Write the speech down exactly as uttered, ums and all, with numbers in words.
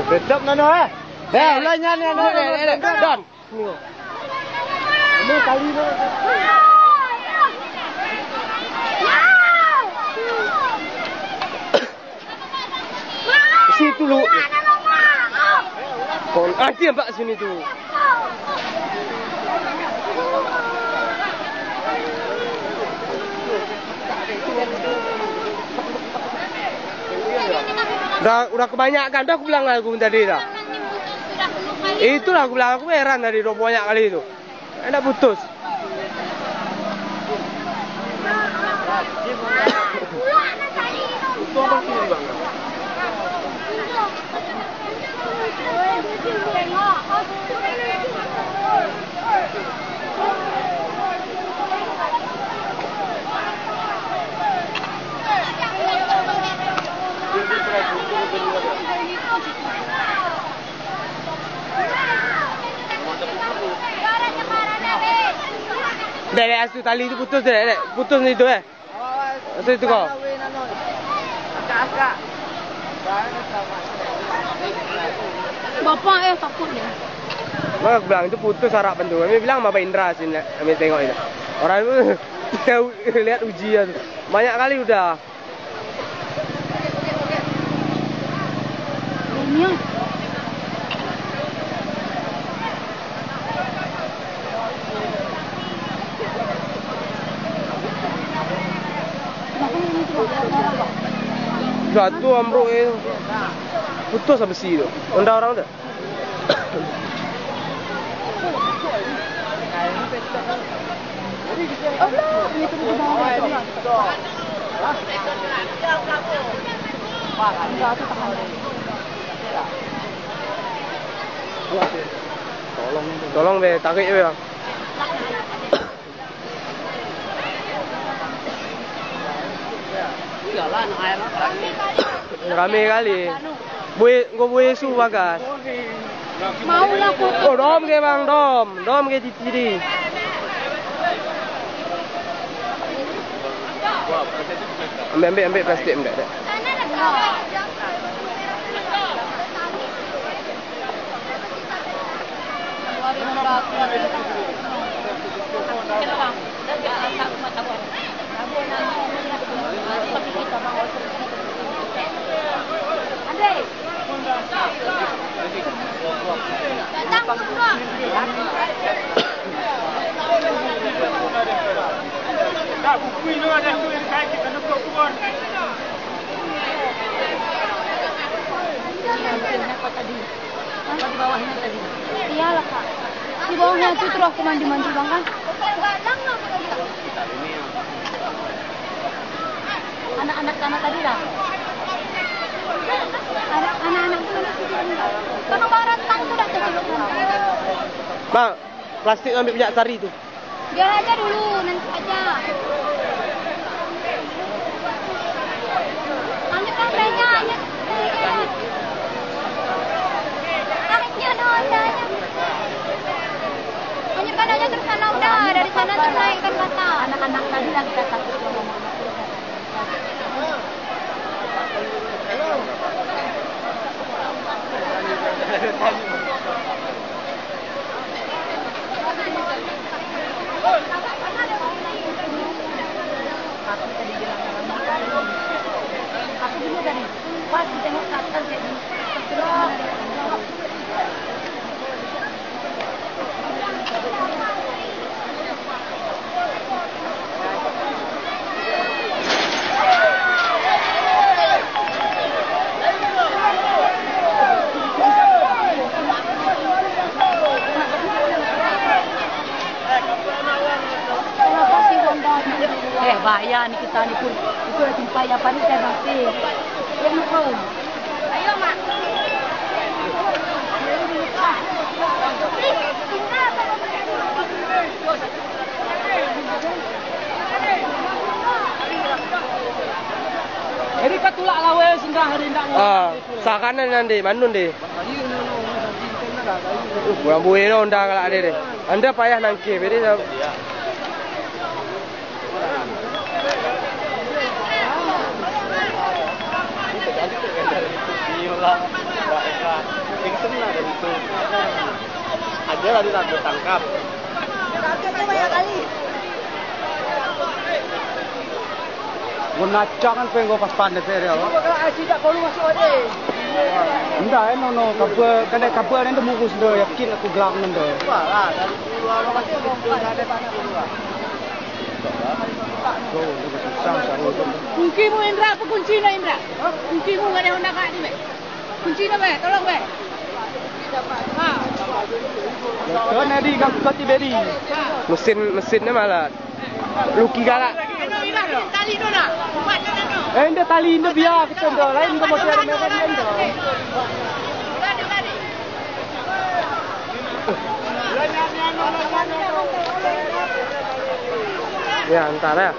Tetap nano, eh. Eh, ulah nyan, nyan, nyan, nyan, nyan. Don. Ini kali ni. Situ lu. Kon, ah, dia bak sini tu. Dah, udah kebanyakan dah aku bilang aku tadi dah. Itulah aku bilang, aku heran tadi dua banyak kali tu. Ada putus. Dek, dek, asu tali tu putus, dek, dek. Putus ni tu, eh. Asu tu kau. Bapak, eh, takut dia. Mak bilang tu putus harap bantu. Kami bilang Baba Indra sini, kami tengok ini. Orang tu lihat uji tu. Banyak kali udah. Jatuh ambruk, eh. Putus lah besi tu. Honda orang tu. Tolong be, tarik be, bang. Ramé kali. Bui, engko bui su bagas. Mau lah foto. Oh, dom ke, bang, dom. Dom ke titi di. Ambil, ambil, ambil plastik, ambil, ambil. Iyalah, Kak. Di bawahnya tu terus aku mandi-mandi, Bang, kan? Anak-anak sana tadi lah. Anak-anak sana tadi. Kan barang tang tu dah tercelupkan. Bang, plastik ambil minyak sari tu. Biar aja dulu, nanti aja. Lanjutkan kerja, lanjut. Tarik dia, no, dah, ya. Lanjutkan aja terus sana, udah. Dari sana terus naikkan ke atas. Anak-anak tadi lagi kita takut sama mama. Aku tadi bilang sama Mika ini. Aku dulu tadi, pas ditengok ke atas jadi terserah. Eh, bahaya ni kita ni pun. Itu dah timpai apa ni, saya mati. Yang pun. Ayo, Mak. Jadi ka tulak lawé singgah hari ndak. Ah, sakanan nan deh, manun deh. Uh, kurang buih dah, dah galak deh, deh. Anda payah nangkep, jadi dah. Tadi tak tertangkap. Guna cang kan pengen pas pan D P R ya, Pak? Ndak, eh, no, no. Kapeue, kadang kapeue ni tu mukus tu, yakin aku gelang nang tu. Kungki mu, Indra, apa kunci na, Indra? Kungki mu nggak ada honda kak ni, Bek? Kunci na, Bek? Tolong, Bek. Ha. Kau nadi gak kau tiberi. Mesin, mesin ni malah. Luki galak. Eh, inda tali, inda biar kita inda lain ke motor ada merah dia inda. Ya, entar ya.